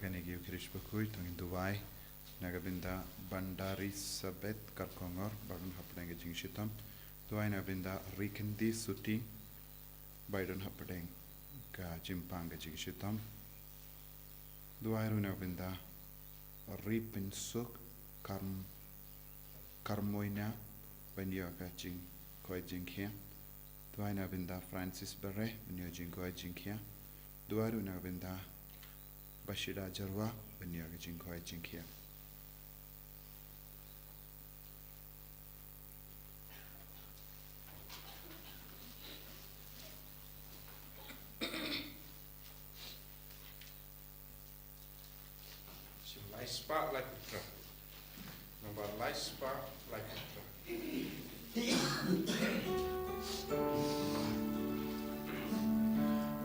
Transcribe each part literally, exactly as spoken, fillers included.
Kane ki Eucharist bakhuid, to ngin duwai na ka bynta Bandari Sabet Karkongor, ba don hapdeng ka jingshitom. Duwai na ka bynta Rikindi Suti, ba don hapdeng ka jingpang ka jingshitom. Duwai ruh na ka bynta Ripensuk Karm-, Karmoina, ban ïoh ka jingkoit jingkhiah. Duwai na ka bynta Francis Bare, ban ïoh jingkoit jingkhiah. Duwai ruh na ka bynta Bashida Jarwa, ban ïoh ka jingkoit jingkhiah. Shim lai spah lai putra. Nambar lai spah lai putra.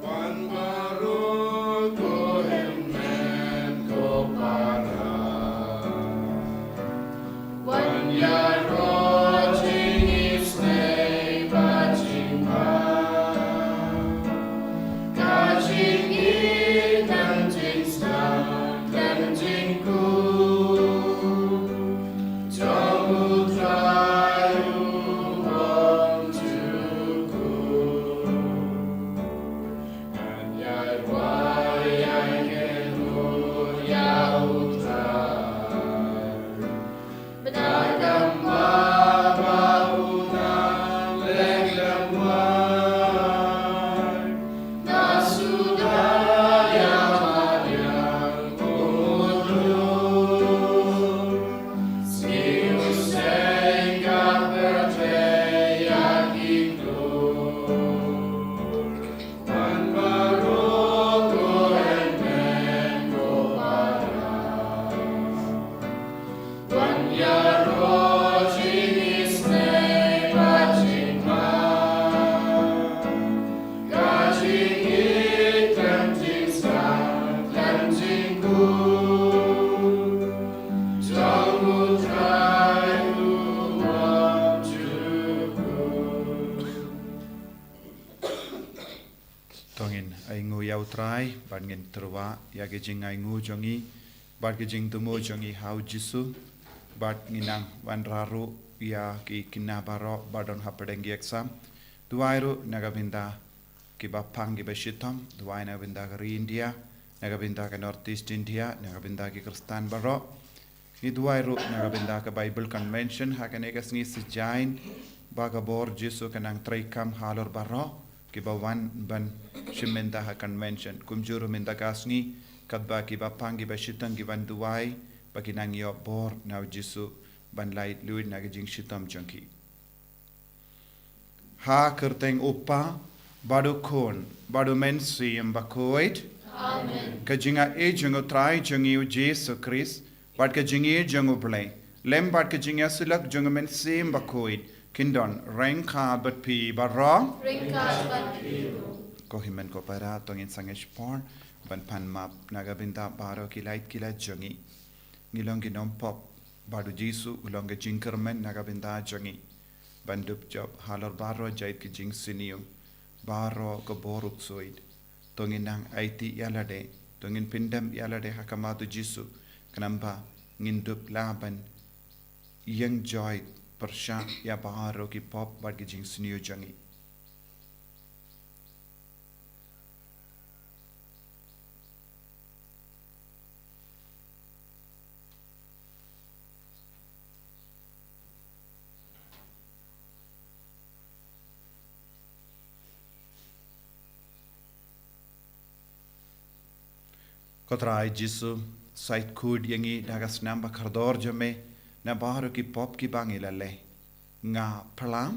Wan baroh ko hynmen ko para. Wan ïaroh jingisynei bad jingpang. Ka jingïeit, ka jingstad, ka jingkhuid jong U Trai u bym jukut. Ngan ïai wai ïai kynduh ïa U Trai. To ngin ainguh ïa U Trai, bad ngin tyrwa ïa ki jingainguh jong ngi, bad ki jingthmu jong ngi ha U Jisu, bad ngin nang wanrah ruh ïa ki khynnah baroh ba don hapdeng ki exam. Duwai ruh na ka bynta kiba pang kiba shitom, duwai na ka bynta ka ri India, na ka bynta ka North East India, na ka bynta ki Khristan baroh. Ngi duwai ruh na ka bynta ka Bible Convention ha kane ka sngi, sngewbha ba ka bor Jisu kan nang treikam halor baroh kiba wan ban shim bynta ha convention. Kumjuh ruh mynta ka sngi, katba kiba pang kiba shitom ki wan duwai, ba kin nang ïoh bor na U Jisu ban lait luid na ka jingshitom jong ki. Ha ka kyrteng U Kpa, bad U Khun, bad U Mynsiem Bakhuid. Amen. Ka jingaiei jong U Trai jong ngi U Jisu Khrist, bad ka jingïeit jong U Blei, lem bad ka jingïasyllok jong U Mynsiem Bakhuid, kin don ryngkat bad phi baroh. Ryngkat bad phi ruh. Ko hynmen ko para, to ngin sangeh shipor ban pan map na ka bynta baroh ki lait ki lait jong ngi. Ngi long ki nongpop, bad U Jisu u long ka jingkyrmen na ka bynta jong ngi. Ban dup jop halor baroh jait ki jingsniew, baroh ka bor U Ksuid. To ngin nang aiti ïa lade, to ngin pyndem ïa lade ha khmat U Jisu, khnang ba ngin dup lah ban ïeng joi pyrshah ïa baroh ki pop bad ki jingsniew jong ngi. Ko Trai Jisu, sait khuid ïa ngi da ka snam ba kordor jong me na baroh ki pop kiba ngi la leh. Nga phla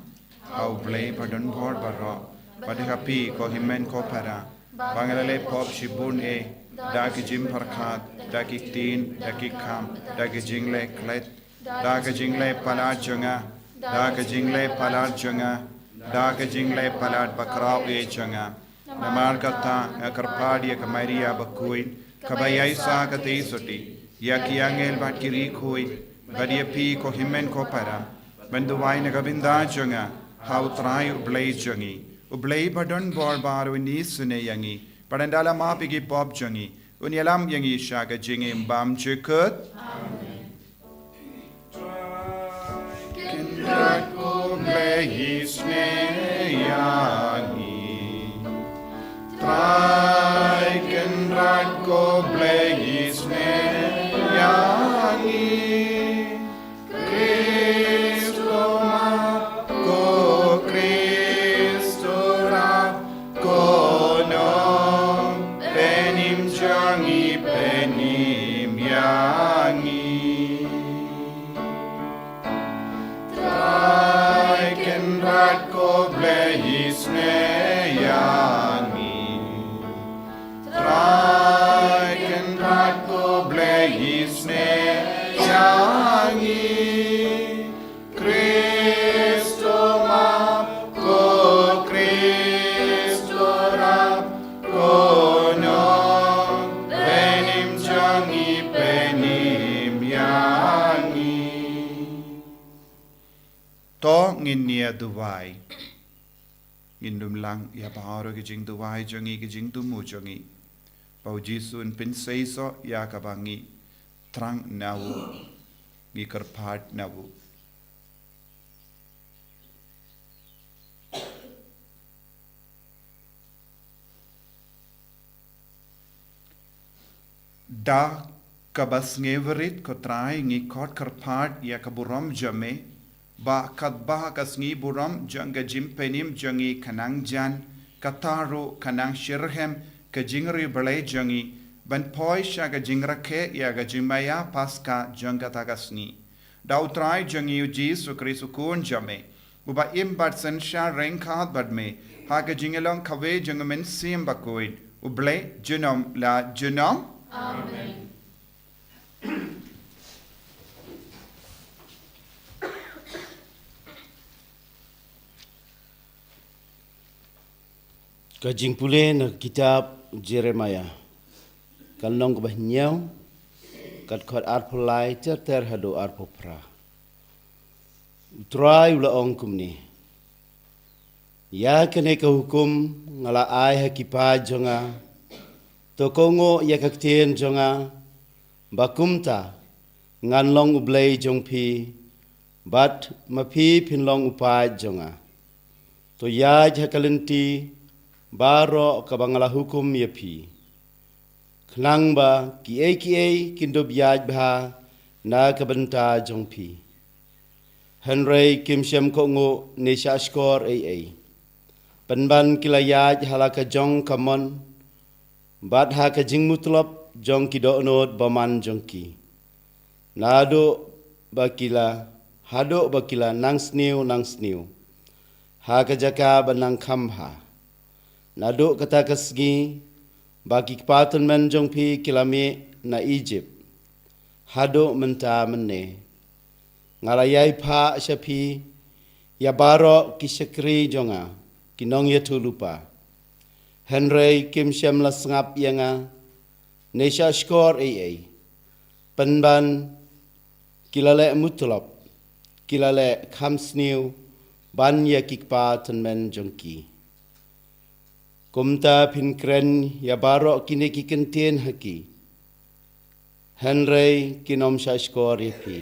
ha U Blei ba don bor baroh, bad ha phi ko hynmen ko para, ba nga la leh pop shibun eh, da ka jingpyrkhat, da ki ktien, da ki kam, da ka jingleh klet, da ka jingleh palat jong nga, da ka jingleh palat jong nga, da ka jingleh palat bakhraw eh jong nga. Namar kata nga kyrpad ïa ka Maria bakhuid, kaba ïaisah ka tei sotti, ïa ki angel bad ki riewkhuid, bad ïa phi ko hynmen ko para, ban duwai na ka bynta jong nga ha U Trai U Blei jong ngi. U Blei ba don bor baroh un isynei ïa ngi, bad un da la map ïa ki pop jong ngi. Un ïalam ïa ngi sha ka jingim bymjukut. Amen. Trai Kynrad ko Blei isynei ïa ngi. Trai Kynrad ko Blei isynei ïa ngi. Khrist u map, ko Khrist u rap, ko nongpynim jong ngi, pynim ïa ngi. Trai Kynrad ko Blei isynei ïa ngi. Trai Kynrad ko Blei isynei ïa ngi. Khrist u map, ko Khrist u rap, ko nongpynim jong ngi, pynim ïa ngi. To ngin ïa duwai. Ngin ym lang ïa baroh ki jingduwai jong ngi, ki jingthmu jong ngi, ba u Jisu un pynseisoh ïa kaba ngi thrang na u, ngi kyrpad na u. Da kaba sngewrit, ko Trai, ngi khot kyrpad ïa ka burom jong me, ba katba ka sngi burom jong ka jingpynim jong ngi ka nang jan, kata ruh ka nang shitrhem ka jingriewblei jong ngi ban poi sha ka jingrakhe ïa ka jingmaïa Paskha jong kata ka sngi. Da u Trai jong ngi u Jisu Khrist u Khun jong me, uba im bad synshar ryngkat bad me ha ka jinglong kawei jong u Mynsiem Bakhuid, U Blei junom la junom. Amen. Ka jingpule na ka kitab Jeremiah, ka lynnong kaba hynñiew, ka dkhot arphew lai ter ter haduh arphew phra. U Trai u la ong kumne: Ïa kane ka hukum nga la ai ha ki paid jong nga, to kohnguh ïa ka ktien jong nga, ba kumta ngan long U Blei jong phi, bad ma phi phin long u paid jong nga. To ïaid ha ka lynti baroh kaba nga la hukum ïa phi, khnang ba kiei kiei kin dup ïaid bha na ka bynta jong phi. Hynrei kim shym kohnguh ne shahshkor ei ei. Pynban ki la ïaid ha la ka jong ka mon, bad ha ka jingmutlop jong ki dohnud bymman jong ki. Naduh ba ki la, haduh ba ki la nang sniew nang sniew ha ka jaka ba nang kham bha. Naduh kata ka sngi ba ki kpa tymmen jong phi ki la mih na Ijipt haduh mynta mynne, nga la ïai phah sha phi ïa baroh ki shakri jong nga, ki nongïathuhlypa. Hynrei kim shym la sngap ïa nga ne shahshkor ei ei. Pynban ki la leh mutlop, ki la leh kham sniew ban ïa ki kpa tymmen jong ki. Kumta phin kren ïa baroh kine ki kyntien ha ki, hynrei kin ym shahshkor ïa phi.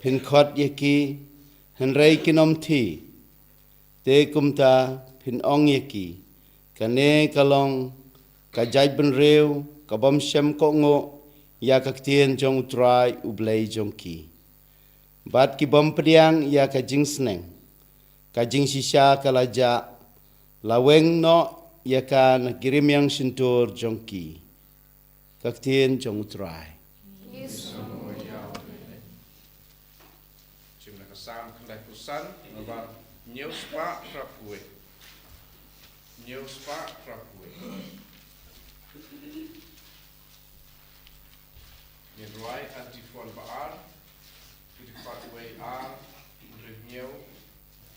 Phin khot ïa ki, hynrei kin ym thied. Te kumta phin ong ïa ki, kane ka long ka jaitbynriew ka bym shym kohnguh ïa ka ktien jong U Trai U Blei jong ki, bad ki bym pdiang ïa ka jingsneng. Ka jingshisha ka la jah, la weng noh ïa ka na ki rmiang shyntur jong ki. Ka ktien jong U Trai. Shim na ka Salm khyndaiphew san, nabar hynñiew spah phra phew wei. Hynñiew spah phra phew wei. Ngin rwai antiphon ba ar, ki dkhot wei ar, hynriew hynñiew,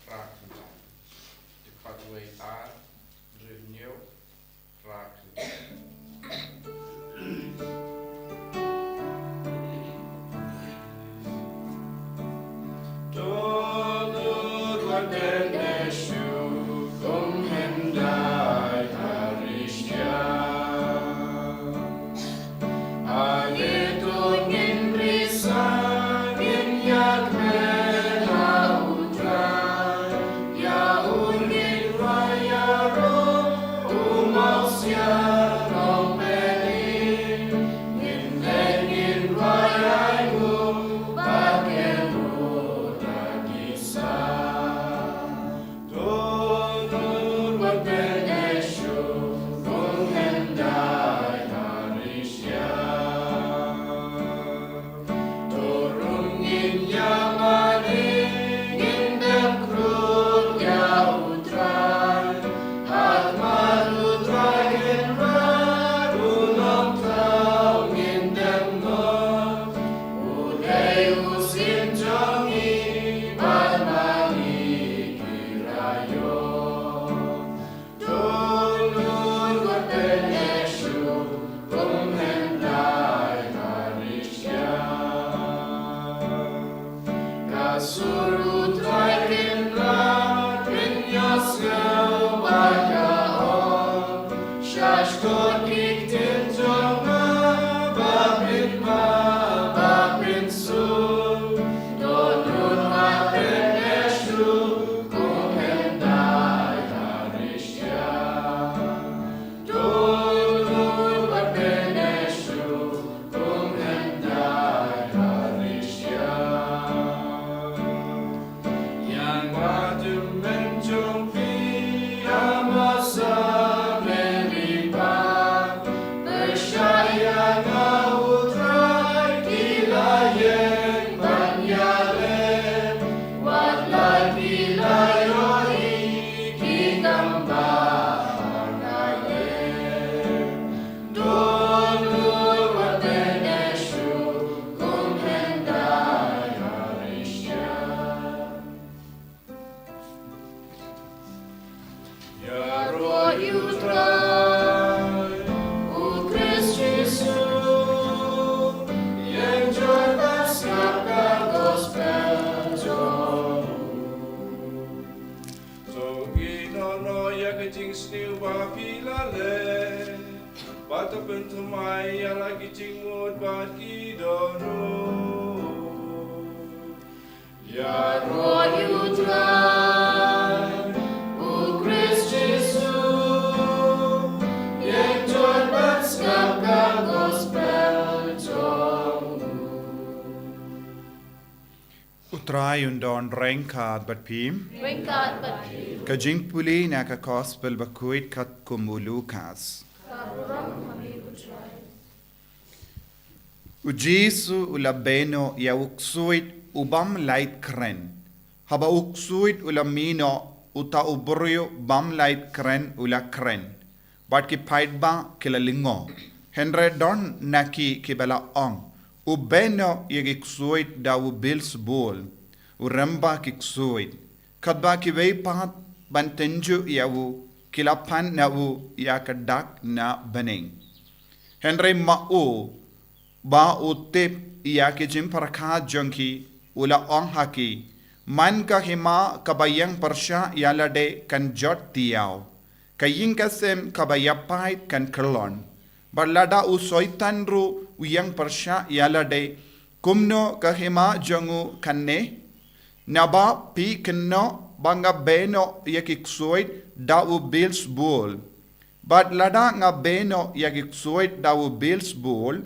phra khyndai. Dkhot wei ar, hynriew hynñiew, phra khyndai. Ai ïa la ki jingmut bad ki dohnud. Ïaroh ïa U Trai, U Khrist Jisu, ïeng jot ban sngap ka gospel jong u. U Trai un don ryngkat bad phi. Ryngkat bad phi. Ka jingpule na ka gospel bakhuid katkum u Lukas. Ka burom ha me U Trai. U Jisu u la beh noh ïa u ksuid u bym lait kren. Haba u ksuid u la mih noh, uta u briew bym lait kren u la kren. Bad ki paidbah ki la lyngngoh. Hynrei don na ki kiba la ong, u beh noh ïa ki ksuid da u Bilsebul, u rangbah ki ksuid. Katba kiwei pat ban tynjuh ïa u, ki la pan na u ïa ka dak na bneng. Hynrei ma u, ba u tip ïa ki jingpyrkhat jong ki, u la ong ha ki, man ka hima kaba ïeng pyrshah ïa lade kan jot tiaw. Ka ïing ka sem kaba ïapaid kan kyllon. Bad lada u Soitan ruh u ïeng pyrshah ïa lade, kumno ka hima jong u kan neh? Naba phi kynnoh ba nga beh noh ïa ki ksuid da u Bilsebul. Bad lada nga beh noh ïa ki ksuid da u Bilsebul,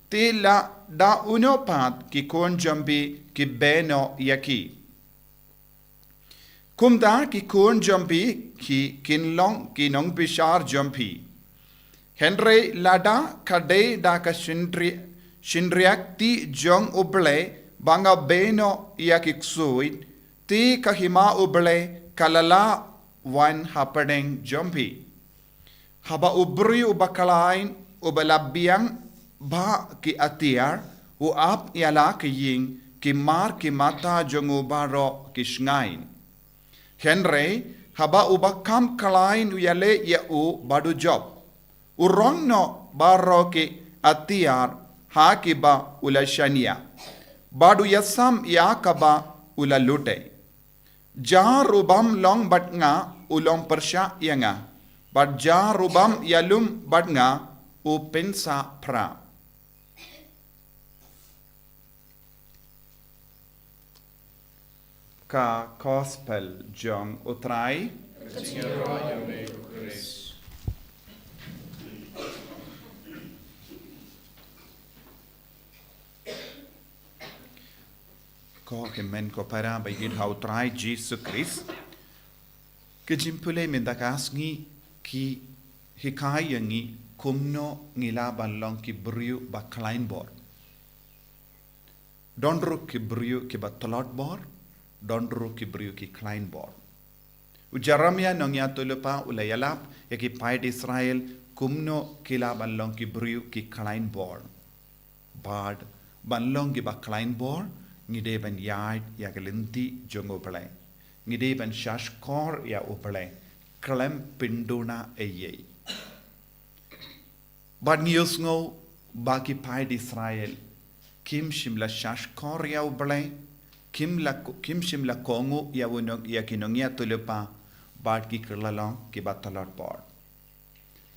te la da uno pat ki khun jong phi ki beh noh ïa ki. Kumta ki khun jong phi ki kin long ki nongbishar jong phi. Hynrei lada ka dei da ka shynri-, shynriahti jong U Blei ba nga beh noh ïa ki ksuid, te ka hima U Blei ka la lah wan hapdeng jong phi. Haba u briew uba khlaiñ uba la biang bha ki atiar, u ap ïa la ka ïing, ki mar ki mata jong u baroh ki shngaiñ. Hynrei haba uba kham khlaiñ u ïaleh ïa u bad u jop, u rong noh baroh ki atiar ha kiba u la shaniah, bad u ïasam ïa kaba u la lute. Jar u bym long bad nga u long pyrshah ïa nga, bad jar u bym ïalum bad nga u pynsah phra. Ka Gospel jong U Trai. Ko hynmen ko para ba ïeit ha U Trai Jisu Khrist. Ka jingpule mynta ka sngi ka hikai ïa ngi kumno ngi lah ban long ki briew ba khlaiñ bor. Don ruh ki briew kiba tlot bor, don ruh ki briew ki khlaiñ bor. U Jeremiah nongïathuhlypa u la ïalap ïa ki paid Israel kumno ki lah ban long ki briew ki khlaiñ bor. Bad ban long kiba khlaiñ bor, ngi dei ban ïaid ïa ka lynti jong U Blei. Ngi dei ban shahshkor ïa U Blei khlem pynduna ei ei. Bad ngi ïohsngew ba ki paid Israel kim shym la shahshkor ïa U Blei, kim la ko-, kim shym la kohnguh ïa u nong-, ïa ki nongïathuhlypa, bad ki kylla long kiba tlot bor.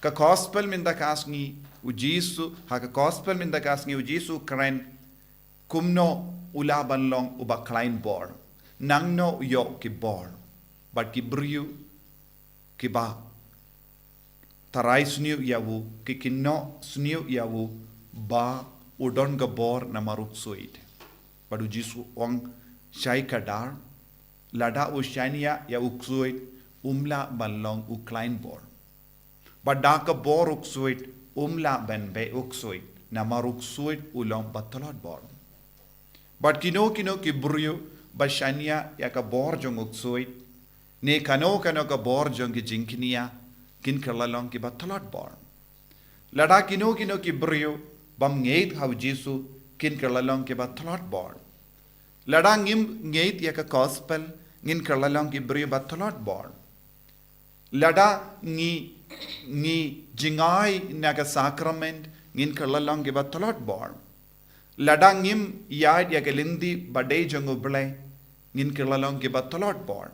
Ka Gospel mynta ka sngi u Jisu, ha ka Gospel mynta ka sngi u Jisu u kren kumno u lah ban long uba khlaiñ bor, nangno u ïoh ki bor, bad ki briew kiba tharai sniew ïa u, ki kynnoh sniew ïa u, ba u don ka bor namar u ksuid. Bad u Jisu u ong shai kdar, lada u shaniah ïa u ksuid, um lah ban long u khlaiñ bor. Bad da ka bor u ksuid, um lah ban beh u ksuid, namar u ksuid u long ba tlot bor. Bad kino kino ki briew ba shaniah ïa ka bor jong u ksuid, ne kano kano ka bor jong ki jingkñia, kin kylla long kiba tlot bor. Lada kino kino ki briew bym ngeit ha u Jisu, kin kylla long kiba tlot bor. Lada ngim ngeit ïa ka Gospel, ngin kylla long ki briew ba tlot bor. Lada ngi, ngi jngai na ka sakrament, ngin kylla long kiba tlot bor. Lada ngim ïaid ïa ka lynti ba dei jong U Blei, ngin kylla long kiba tlot bor.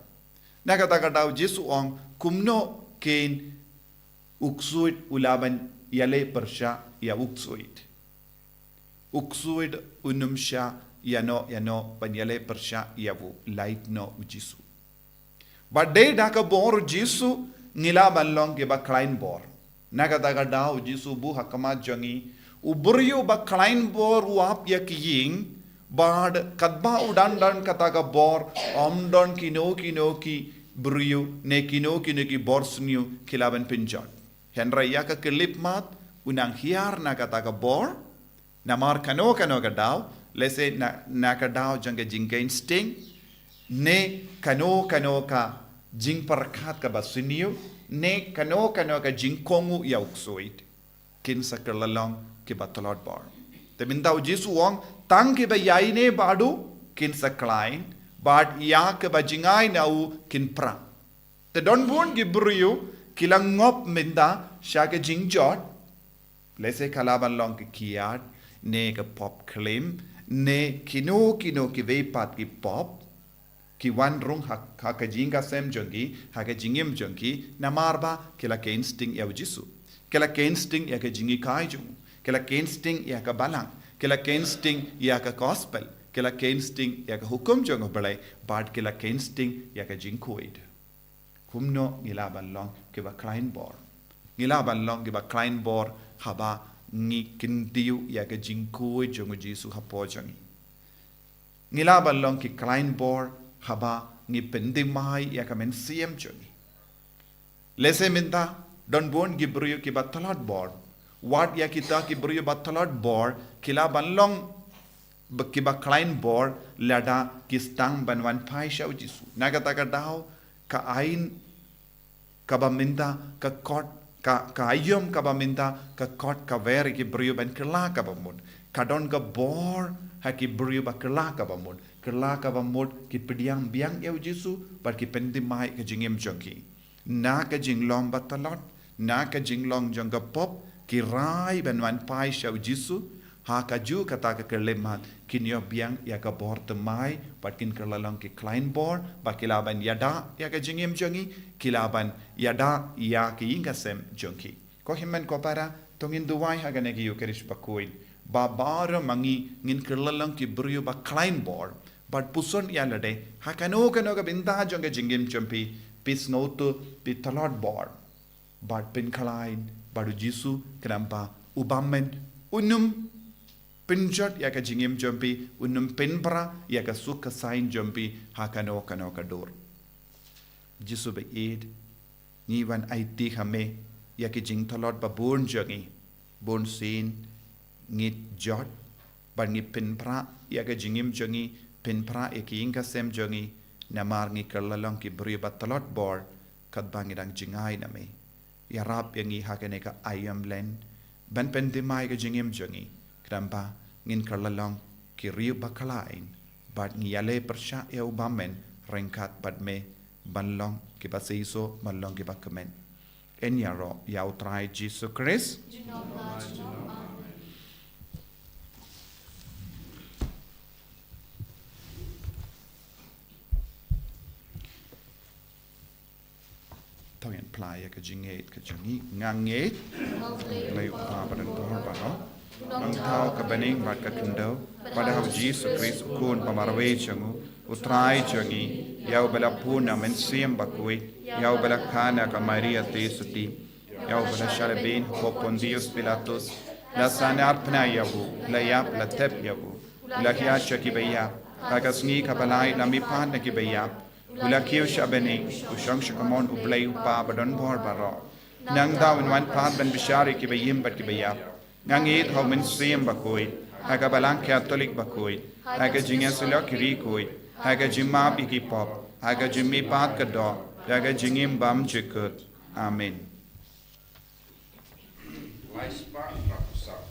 Na kata ka daw Jisu u ong kumno kein u ksuid u lah ban ïaleh pyrshah ïa u ksuid. U ksuid un ym shah ïano ïano ban ïaleh pyrshah ïa u, lait noh u Jisu. Bad dei da ka bor u Jisu ngi lah ban long kiba khlaiñ bor. Na kata ka daw u Jisu u buh ha khmat jong ngi, u briew ba khlaiñ bor u ap ïa ki ïing, bad katba u don don kata ka bor, ym don kino kino ki briew ne kino kino ki bor sniew ki lah ban pynjot. Hynrei ïa ka khyllipmat u nang hiar na kata ka bor, namar kano kano ka daw, lehse na, na ka daw jong ka jingkheiñ sting, ne kano kano ka jingpyrkhat kaba sniew, ne kano kano ka jingkohnguh ïa u ksuid, kin sa kylla long kiba tlot bor. Te mynta u Jisu u ong, tang kiba ïaineh bad u kin sa khlaiñ, bad ïa kiba jngai na u kin pra. Te don bun ki briew ki la ngop mynta sha ka jingjot, lehse ka lah ban long ka kiad, ne ka pop klim, ne kino kino kiwei pat ki pop, ki wan rung ha, ha ka jingïaseng jong ki, ha ka jingim jong ki, namar ba ki la kheiñ sting ïa u Jisu. Ki la kheiñ sting ïa ka jinghikai jong u. Ki la kheiñ sting ïa ka balang. Ki la kheiñ sting ïa ka gospel. Ki la kheiñ sting ïa ka hukum jong u Blei, bad ki la kheiñ sting ïa ka jingkhuid. Kumno ngi lah ban long kiba khlaiñ bor? Ngi lah ban long kiba khlaiñ bor haba ngi kyntiew ïa ka jingkhuid jong u Jisu hapoh jong ngi. Ngi lah ban long ki khlaiñ bor haba ngi pynthymmai ïa ka mynsiem jong ngi. Lehse mynta don bun ki briew kiba tlot bor. Wat ïa kita ki briew ba tlot bor ki lah ban long ba, kiba khlaiñ bor lada ki sdang ban wan phai sha u Jisu. Na kata ka daw ka aiñ kaba mynta ka kot, ka, ka aïom kaba mynta ka kot ka wer ïa ki briew ban kylla kaba mut. Ka don ka bor ha ki briew ba kylla kaba mut. Kylla kaba mut ki pdiang biang ïa u Jisu bad ki pynthymmai ka jingim jong ki. Na ka jinglong ba tlot, na ka jinglong jong ka pop, ki rai ban wan phai sha u Jisu, ha kajuh kata ka khyllipmat, kin ïoh biang ïa ka bor thymmai, bad kin kylla long ki khlaiñ bor, ba ki lah ban ïada ïa ka jingim jong ngi, ki lah ban ïada ïa ka ïing ka sem jong ki. Ko hynmen ko para, to ngin duwai ha kane ka Eucharist bakhuid ba baroh ma ngi ngin kylla long ki briew ba khlaiñ bor, bad puson ïa lade, ha kano kano ka bynta jong ka jingim jong phi, phi sngewthuh phi tlot bor, bad pynkhlaiñ bad u Jisu, khnang ba u bymmen un ym pynjot ïa ka jingim jong phi, un ym pynpra ïa ka suk ka saiñ jong phi ha kano kano ka dur. Jisu ba ïeit, ngi wan aiti ha me ïa ki jingtlot ba bun jong ngi. Bun sien ngi jot bad ngi pynpra ïa ka jingim jong ngi, pynpra ïa ka ïing ka sem jong ngi, namar ngi kylla long ki briew ba tlot bor, katba ngi dang jngai na me. Ïarap ïa ngi ha kane ka aïom lent ban pynthymmai ka jingim jong ngi, khnang ba ngin kylla long ki briew ba khlaiñ, bad ngi ïaleh pyrshah ïa u bymmen ryngkat bad me, ban long kiba seisoh, ban long kiba kmen. Yn ïaroh ïa u Trai Jisu Khrist. To ngin phla ïa ka jingngeit ka jong ngi. Nga ngeit ha u Blei u Kpa badonbor baroh, u nongthaw ka bneng bad ka khyndew, bad ha u Jisu Khrist u Khun ba marwei jong u, u Trai jong ngi, ïa uba la pun na u Mynsiem Bakhuid, ïa uba la kha na ka Maria theisotti, ïa uba la shah lehbeiñ hapoh Pontius Pilatus, la sahnarphna ïa u, la ïap, la thep ïa u, u la hiar sha kiba ïap, ha ka sngi kaba lai u la mihpat na kiba ïap, u la kiew sha bneng, u shong sha kamon u Blei u Kpa badonbor baroh. Nangta un wan pat ban bishar ïa kiba im bad kiba ïap. Nga ngeit ha u Mynsiem Bakhuid, ha ka Balang Katholik bakhuid, ha ka jingïasyllok ki riewkhuid, ha ka jingmap ïa ki pop, ha ka jingmihpat ka doh, ha ka jingim bymjukut. Amen. Lai spah bad u saw.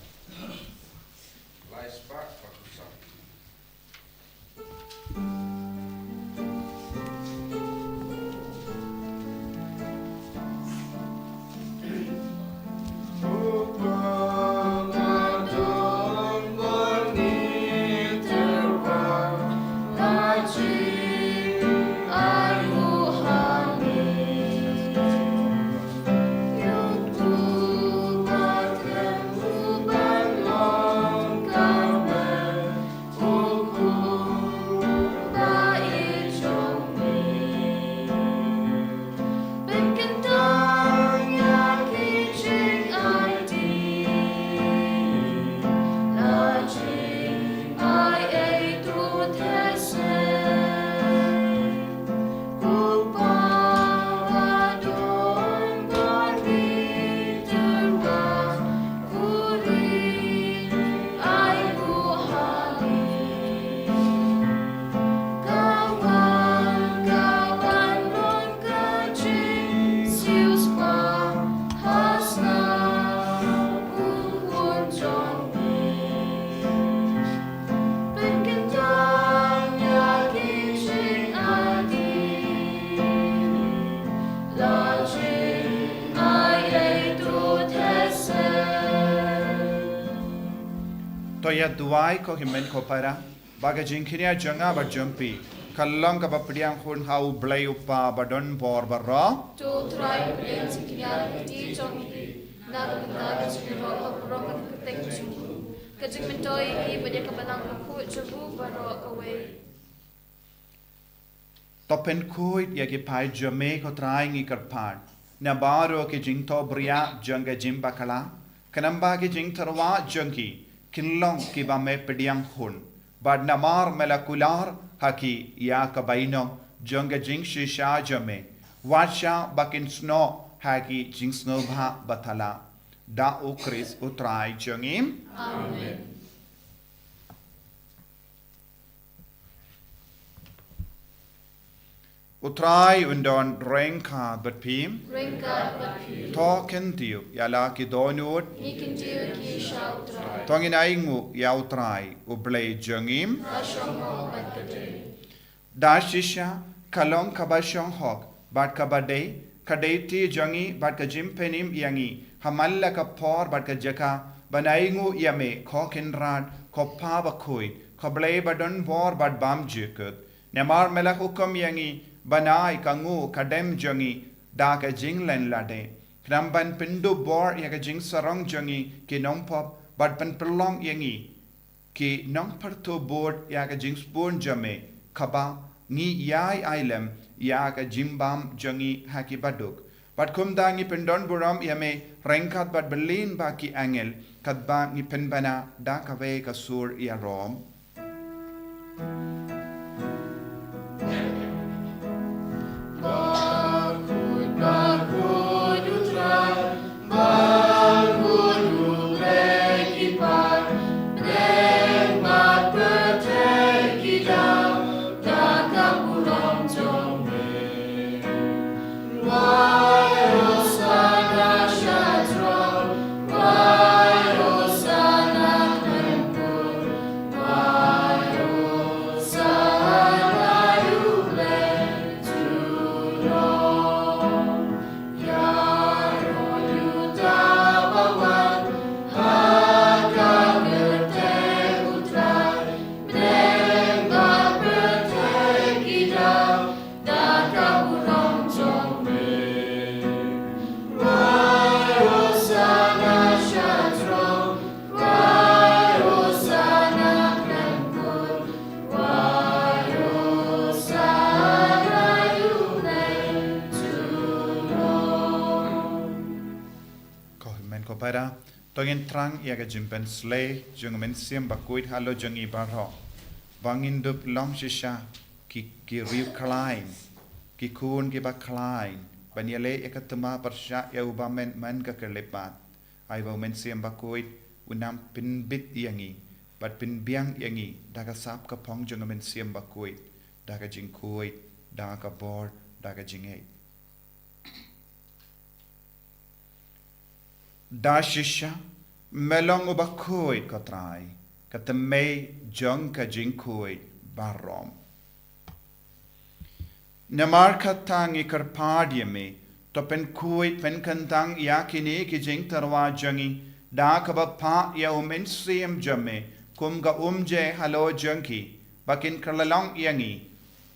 Lai spah bad u saw. To ïa duwai ko hynmen ko para, ba ka jingkñia jong nga bad jong phi ka long kaba pdiang hun ha U Blei U Kpa badonbor baroh. To U Trai un pdiang jingkñia ha ka kti jong phi na ka bynta ka jingïaroh baroh ka kyrteng jong u, ka jingmyntoi ïa ki bad ïa ka balang bakhuid jong u baroh kawei. To pynkhuid ïa ki paid jong me ko Trai ngi kyrpad na baroh ki jingthohbria jong ka jingbakla, khnang ba ki jingtyrwa jong ki kin long kiba me pdiang hun, bad namar me la kular ha ki ïa ka bainong jong ka jingshisha jong me, wat shah ba kin snoh ha ki jingsngewbha bathala. Da U Khrist U Trai jong ngi. Amen. U Trai un don ryngkat bad phi. Ryngkat bad phi. To kyntiew ïa la ki dohnud. Ngi kyntiew ïa ki sha U Trai. To ngin ainguh ïa U Trai U Blei jong ngi. Ka shong hok bad ka dei. Da shisha ka long kaba shong hok bad kaba dei, ka dei kti jong ngi bad ka jingpynim ïa ngi ha man la ka por bad ka jaka ban ainguh ïa me ko Kynrad, ko Kpa bakhuid, ko Blei badonbor bad bymjukut. Namar me la hukum ïa ngi ban ai ka nguh ka dem jong ngi da ka jinglen lade, khnang ban pynduh bor ïa ka jingsarong jong ngi ki nongpop bad pynpyrlong ïa ngi ki nongpyrthuh bud ïa ka jingsbun jong me, kaba ngi ïai ai lem ïa ka jingbam jong ngi ha ki baduk. Bad kumta ngi pyndonburom ïa me ryngkat bad byllien bad ki angel, katba ngi pynbna da kawei ka sur ïarom. Ko hynmen ko para, to ngin thrang ïa ka jingpynslei jong U Mynsiem Bakhuid halor jong ngi baroh, ba ngin dup long shisha ki, ki riewkhlaiñ, ki khun kiba khlaiñ, ban ïaleh ïa ka thma pyrshah ïa U Bymman man ka khyllipmat. Ai ba U Mynsiem Bakhuid un nang pynbit ïa ngi bad pynbiang ïa ngi da ka sap ka phong jong U Mynsiem Bakhuid, da ka jingkhuid, da ka bor, da ka jingngeit. Da shisha me long uba khuid ko Trai, ka thymmei jong ka jingkhuid baroh. Namar kata ngi kyrpad ïa me, to pynkhuid pynkyntang ïa kine ki jingtyrwa jong ngi da kaba phah ïa U Mynsiem jong me kum ka umjai halor jong ki, ba kin kylla long ïa ngi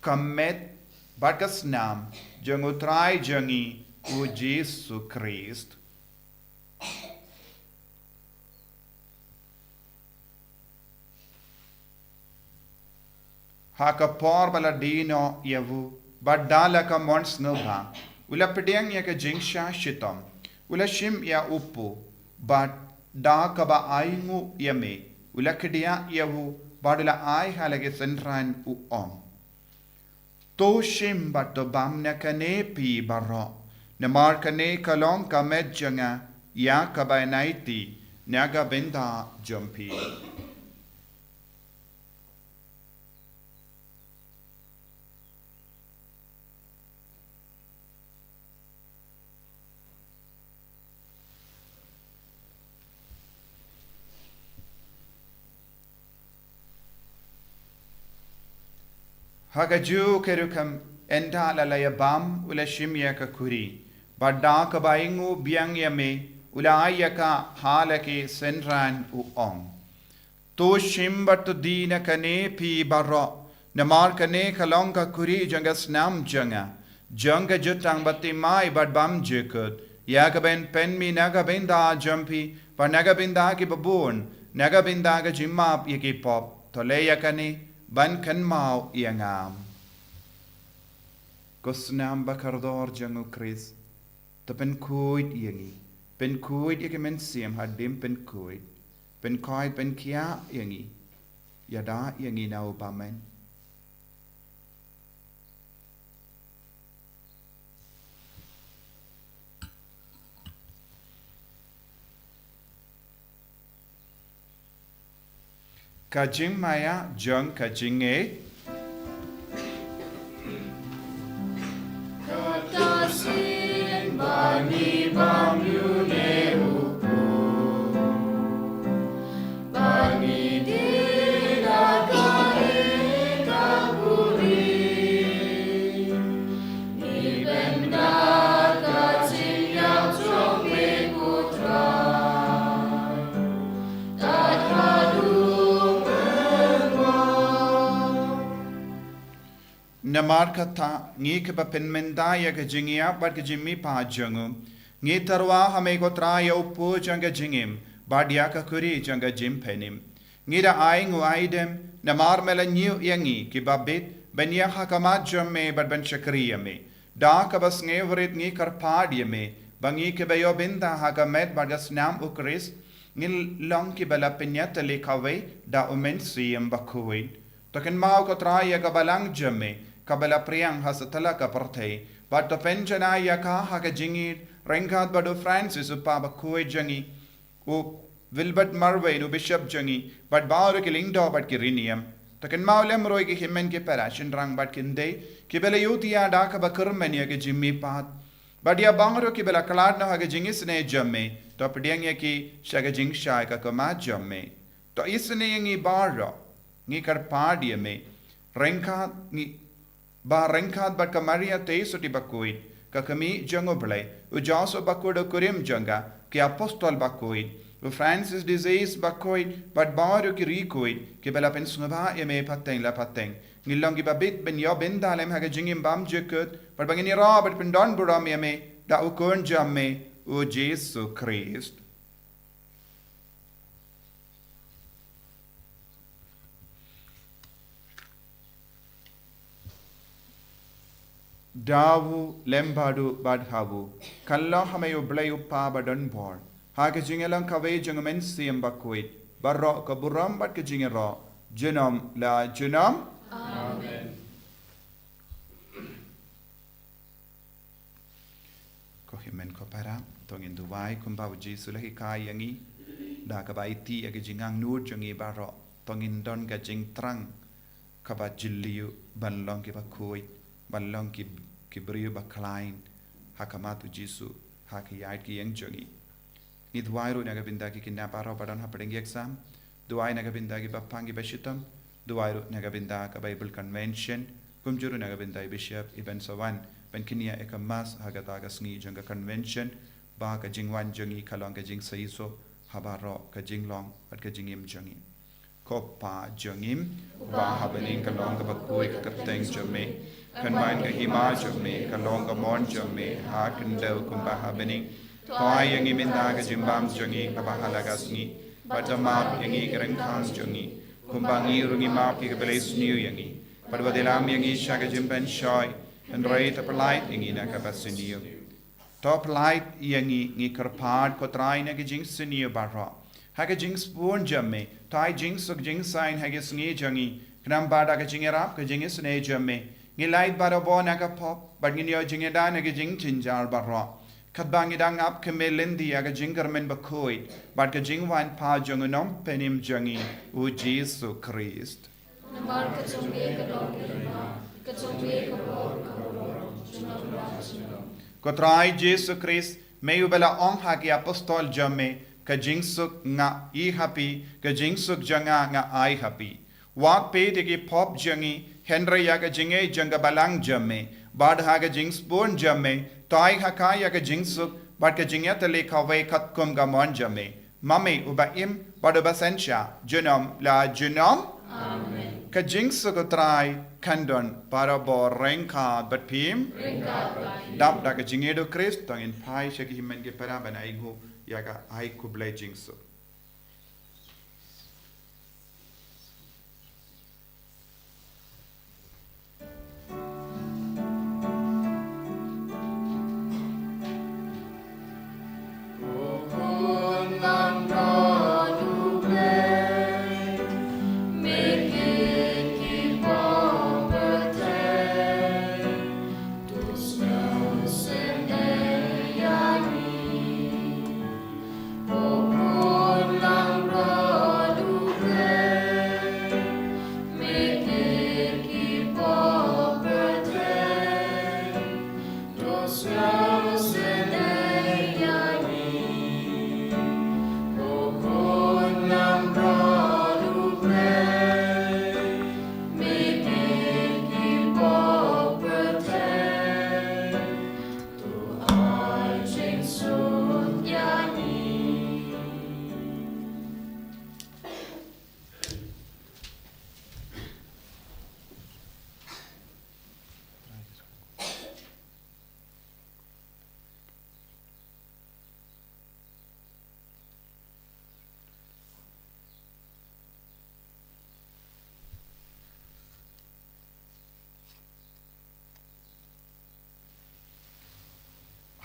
ka met bad ka snam jong U Trai jong ngi U Jisu Khrist. Ha ka por ba la die noh ïa u, bad da la ka mon sngewbha, u la pdiang ïa ka jingshah shitom, u la shim ïa u kpu, bad da kaba ainguh ïa me, u la khdiah ïa u, bad u la ai ha la ki synran, u ong: To shim bad to bam na kane phi baroh, namar kane ka long ka met jong nga ïa kaba nai ti na ka bynta jong phi. Ha kajuh ka rukom, ynda la la ïa bam, u la shim ïa ka khuri, bad da kaba ainguh biang ïa me, u la ai ïa ka ha la ki synran, u ong: To shim bad to die na kane phi baroh, namar kane ka long ka khuri jong ka snam jong nga, jong ka jutang bad thymmai bad bymjukut, ïa kaba yn pynmih na ka bynta jong phi bad na ka bynta kiba bun, na ka bynta ka jingmap ïa ki pop. To leh ïa kane ban kynmaw ïa nga. Ko snam ba kordor jong U Khrist, to pynkhuid ïa ngi, pynkhuid ïa ki mynsiem hadien pynkhuid, pynkhuid pynkhiah ïa ngi, ïada ïa ngi na u bymman. Ka jingmaïa jong ka jingngeit. Kata sien ba ngi bam ïa une u pud, ba ngi die da ka ïing ka buhrieh. Ngi bynta ka jingïap jong me ko Trai, tad haduh mynta. Namar kata, ngi kiba pynmynta ïa ka jingïap bad ka jingmihpat jong u, ngi tyrwa ha me ko Trai ïa u pud jong ka jingim bad ïa ka khuri jong ka jingpynim. Ngi da ai nguh ai dem namar me la ñiew ïa ngi kiba bit ban ïaid ha khmat jong me bad ban shakri ïa me. Da kaba sngewrit ngi kyrpad ïa me ba ngi kiba ïoh bynta ha ka met bad ka snam U Khrist, ngi long kiba la pynïatylli kawei da U Mynsiem Bakhuid. To kynmaw ko Trai ïa ka balang jong me kaba la phriang ha satlak ka pyrthei, bad to pynjanai ïa ka ha ka jingïeit ryngkat bad u Francis u Kpa Bakhuid jong ngi, u Wilbert Marwein u Bishop jong ngi, bad baroh ki lyngdoh bad ki riewniam. To kynmaw lem ruh ïa ki hynmen ki para shynrang bad ki khyndai kiba la ïohi ïa da kaba kyrmen ïa ka jingmihpat, bad ïa baroh kiba la khlad noh ha ka jingisynei jong me. To pdiang ïa ki sha ka jingshai ka khmat jong me. To isynei ïa ngi baroh, ngi kyrpad ïa me, ryngkat ngi ba ryngkat bad ka Maria Theisotti Bakhuid, ka Kmie jong U Blei, u Joseph Bakhuid u kurim jong ka, ki Apostol Bakhuid, u Francis de Sales Bakhuid, bad baroh ki riewkhuid kiba la pynsngewbha ïa me pateng la pateng, ngin long kiba bit ban ïoh bynta lem ha ka jingim bymjukut, bad ba ngin ïaroh bad pyndonburom ïa me da u Khun jong me, u Jisu Khrist. Da u lem bad u bad ha u, kan long ha me U Blei U Kpa badonbor, ha ka jingïalang kawei jong U Mynsiem Bakhuid, baroh ka burom bad ka jingïaroh, junom la junom. Amen. Ko hynmen ko para, to ngin duwai kumba U Jisu u la hikai ïa ngi, da kaba aiti ïa ka jingangnud jong ngi baroh, to ngin don ka jingthrang kaba jylliew ban long kiba khuid, ban long ki, ki briew ba khlaiñ ha khmat U Jisu, ha ka ïaid ka ïeng jong ngi. Ngi duwai ruh na ka bynta ki khynnah baroh ba don hapdeng ïing exam. Duwai na ka bynta ki bapang ki bashitom. Duwai ruh na ka bynta ka Bible Convention. Kumjuh ruh na ka bynta i Bishop i ban sa wan ban kynnoh ïa ka Mass ha kata ka sngi jong ka Convention, ba ka jingwan jong ngi ka long ka jingshisha ha baroh ka jinglong bad ka jingim jong ngi. Ko Pa jong ngi, uba ha bneng, ka long kaba khuid ka kyrteng jong me. Kan wan ka hima jong me, kan long ka mon jong me ha khyndew kumba ha bneng. To ai ïa ngi mynta ka jingbam jong ngi kaba ha la ka sngi. Bad to map ïa ngi ki ryngkang jong ngi, kumba ngi ruh ngi map ïa kiba la isniew ïa ngi. Bad wat ïalam ïa ngi sha ka jingpynshoi, hynrei to pyllait ïa ngi na kaba sniew. To pyllait ïa ngi, ngi kyrpad ko Trai, na ka jingsniew baroh. Ha ka jingsbun jong me, to ai jingsuk jingsaiñ ha ka sngi jong ngi, khnang ba da ka jingïarap ka jingisynei jong me, ngin lait barabor na ka pop, bad ngin ïoh jingïada na ka jingjynjar baroh. Katba ngi dang ap khmih lynti ïa ka jingkyrmen bakhuid bad ka jingwan pat jong u Nongpynim jong ngi, u Jisu Khrist. Namar ka jong me ka long ka hima, ka jong me ka bor ka burom, junom la junom. Ko Trai Jisu Khrist, me uba la ong ha ki apostol jong me, ka jingsuk nga ai ha phi, ka jingsuk jong nga nga ai ha phi. Wat peit ïa ki pop jong ngi, hynrei ïa ka jingngeit jong ka balang jong me, bad ha ka jingsbun jong me, to ai ha ka ïa ka jingsuk bad ka jingïatylli kawei katkum ka mon jong me. Ma me uba im bad uba synshar junom la junom. Amen. Ka jingsuk U Trai kan don barabor ryngkat bad phi. Ryngkat bad phi. Dap da ka jingïeit U Khrist to ngin phai sha ki hynmen ki para ban ai nguh ïa ka ai khublei jingsuk.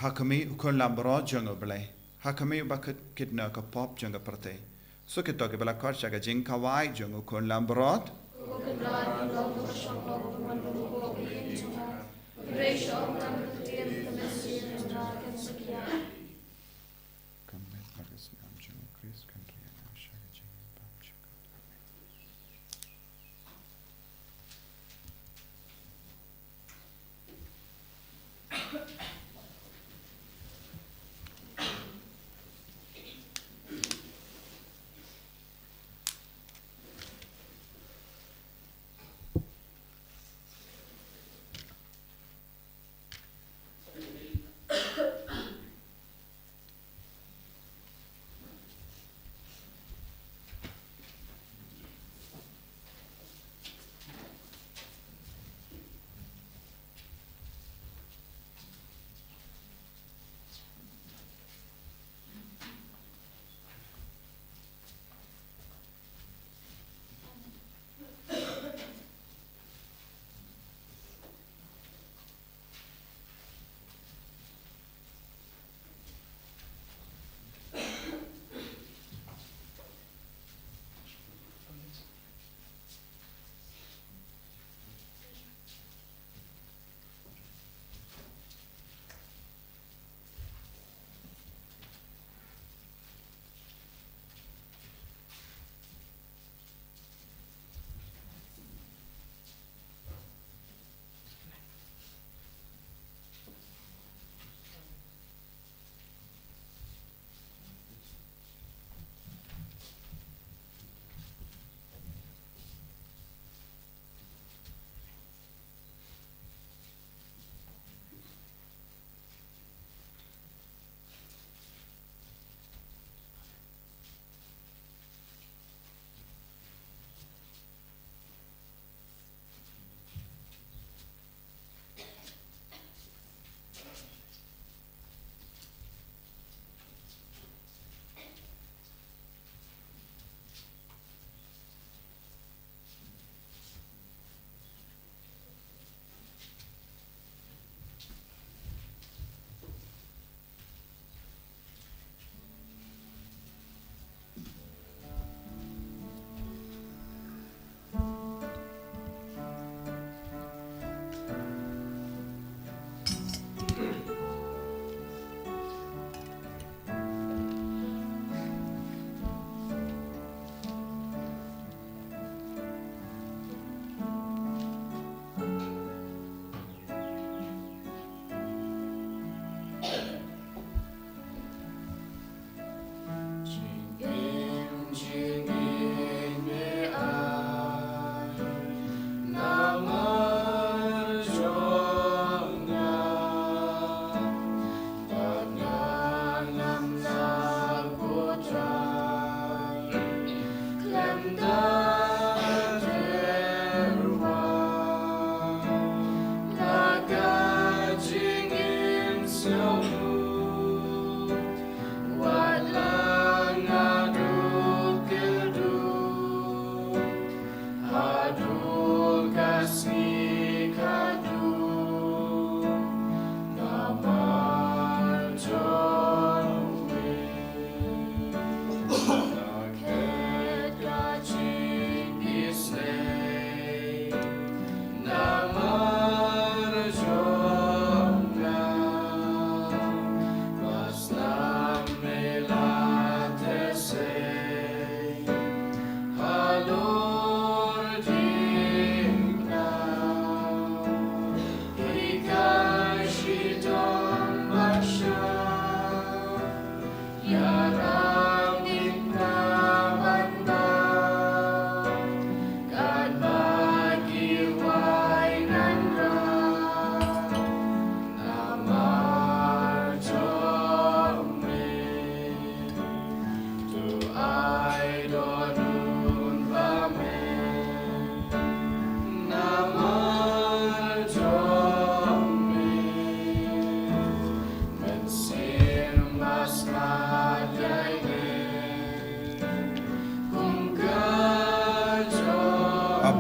Ha khmih u khun langbrot jong U Blei. Ha khmih uba kit, kit na ka pop jong ka pyrthei. Sa kito kiba la khot sha ka jingkhawai jong u khun langbrot. Ka met bad ka snem jong u Khrist kan riang sha ka jingim bymjukut. Amen.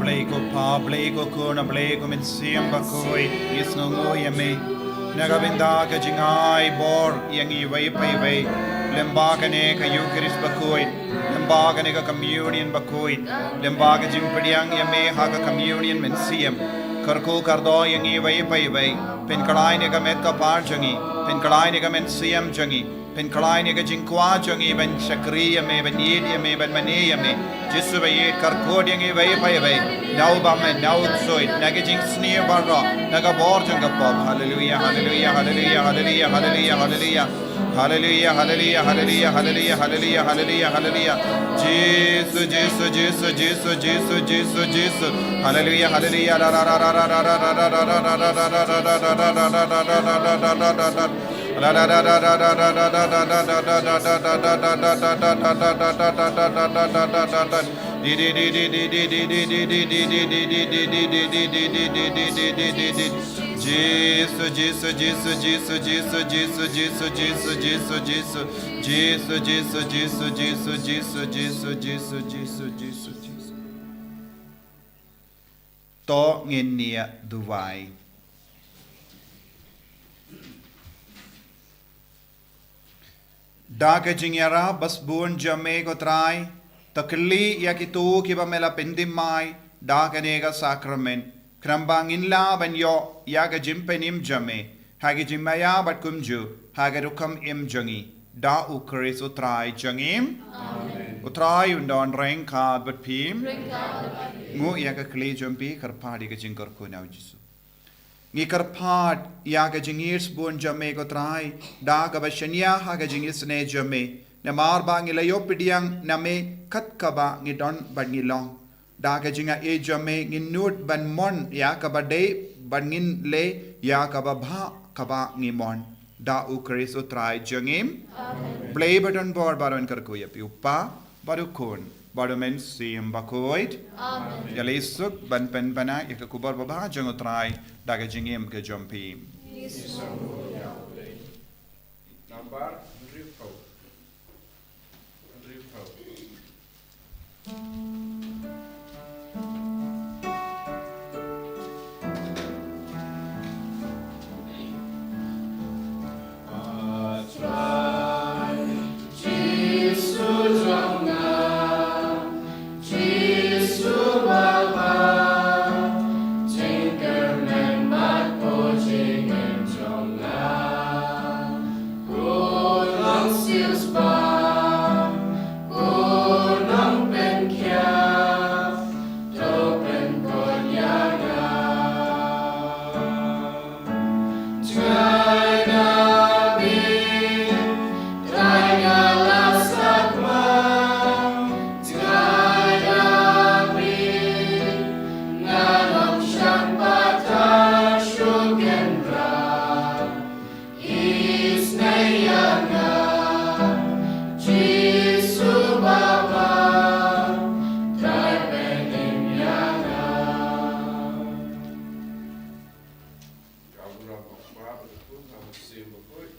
Blei ko Pa, Blei ko Khun, Blei ko Mynsiem Bakhuid, ngi sngewnguh ïa me na ka bynta ka jingai bor ïa ngi iwei pa iwei, lyngba kane ka Eucharist bakhuid, lyngba kane ka Communion bakhuid, lyngba ka jingpdiang ïa me ha ka Communion mynsiem. Kyrkhu kyrdoh ïa ngi iwei pa iwei, pynkhlaiñ ïa ka met ka phad jong ngi, pynkhlaiñ ïa ka mynsiem jong ngi, pynkhlaiñ ïa ka jingkwah jong ngi ban shakri ïa me, ban ïeit ïa me, ban mane ïa me. Jisu ba ïeit, kyrkhu ïa ngi iwei pa iwei na u bymman, na u ksuid, na ka jingsniew baroh, na ka bor jong ka pop. Haleluia, haleluia, haleluia, haleluia, haleluia, haleluia. Haleluia, haleluia, haleluia, haleluia, haleluia, haleluia, haleluia. Jisu, Jisu, Jisu, Jisu, Jisu, Jisu, Jisu. Haleluia, haleluia. Jisu, Jisu, Jisu, Jisu, Jisu, Jisu, Jisu, Jisu, Jisu, Jisu. Jisu, Jisu, Jisu, Jisu, Jisu, Jisu, Jisu, Jisu, Jisu, Jisu. To ngin ïa duwai. Da ka jingïarap ba sbun jong me ko Trai, to kylli ïa kito kiba me la pyndhimmai da kane ka sakrament, khnang ba ngin lah ban ïoh ïa ka jingpynim jong me ha ka jingmaïa bad kumjuh ha ka rukom im jong ngi. Da u Khrist u Trai jong ngi. Amen. U Trai un don ryngkat bad phi. Ryngkat bad phi. Nguh ïa ka khlieh jong phi, kyrpad ïa ka jingkyrkhu na u Jisu. Ngi kyrpad ïa ka jingïeit sbun jong me ko Trai, da kaba shaniah ha ka jingisynei jong me, namar ba ngi la ïoh pdiang na me kat kaba ngi don bad ngi long. Da ka jingaiei jong me ngin nud ban mon ïa kaba dei, ban ngin leh ïa kaba bha kaba ngi mon. Da u Khrist u Trai jong ngi. Amen. Blei ba don bor baroh un kyrkhu ïa phi, u Kpa bad u Khun bad u Mynsiem Bakhuid. Amen. Ïaleh suk ban pynbna ïa ka khubor babha jong u Trai da ka jingim ka jong phi. Nambar hynriewphew.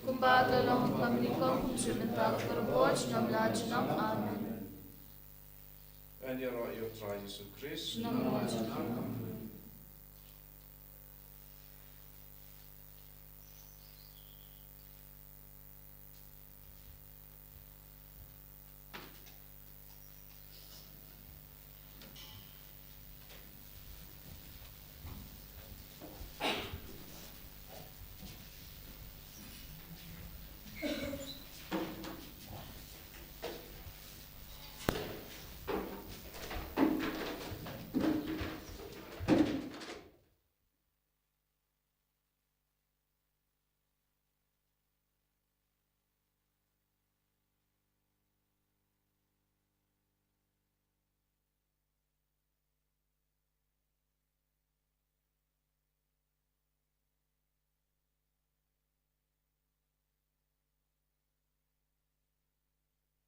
Kumba ka long ha ka bynta ka Kpa, kumjuh mynta ka por, junom la junom. Amen. Ngan ïaroh ïa u Trai Jisu Khrist. Ngan ïaroh ïa u Trai.